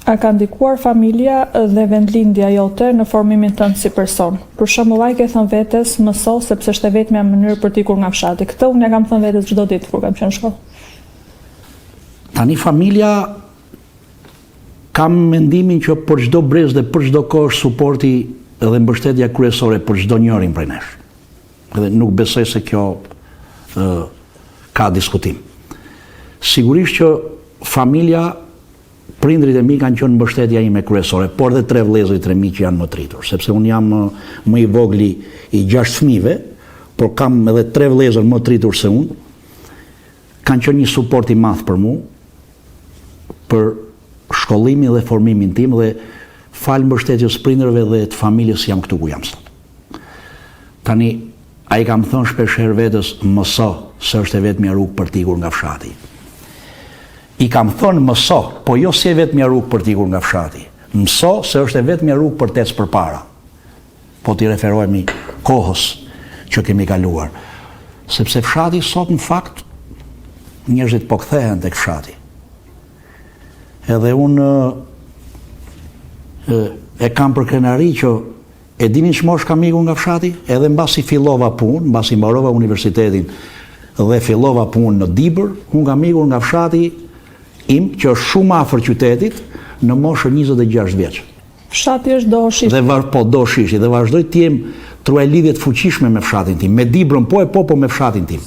A ka ndikuar familja dhe vendlindja jote në formimin tënd si person? Për shembull, a i ke thënë vetes mëso sepse është e vetmja mënyrë për të ikur nga fshati. Këtë unë ia kam thënë vetes çdo ditë kur kam qenë në shkollë. Tani familja kam mendimin që për çdo brez dhe për çdo kohë është suporti dhe mbështetja kryesore për çdo njërin prej nesh. Dhe nuk besoj se kjo ë ka diskutim. Sigurisht që familja prindërit e mi kanë qenë mbështetja ime kryesore, por dhe tre vëllezërit e mi që janë më të rritur, sepse unë jam më i vogli i gjashtë fëmijëve, por kam edhe tre vëllezër më të rritur se unë. Kanë qenë një suport i madh për mua, për shkollimin dhe formimin tim dhe falë mbështetjes prindërve dhe të familjes jam këtu ku jam sot. Tani, a i kam thënë shpesh herë vetes, mëso se është e vetmja rrugë për të ikur nga fshati. I kam thënë mëso, po jo si e vetmja rrugë për të ikur nga fshati. Mëso se është e vetmja rrugë për të ecë përpara. Po t'i referohemi kohës që kemi kaluar. Sepse fshati sot në fakt njerëzit po kthehen tek fshati. Edhe unë e, e kam për krenari që e dini ç'moshë kam ikur nga fshati, edhe mbasi fillova punë, mbasi mbarova universitetin dhe fillova punë në Dibër, unë kam ikur nga fshati im që është shumë afër qytetit në moshën 26 vjeç. Fshati është Dohoshish. Dhe var, po Dohoshishi dhe vazhdoj të jem të ruaj lidhje të fuqishme me fshatin tim, me Dibrën po e po po me fshatin tim.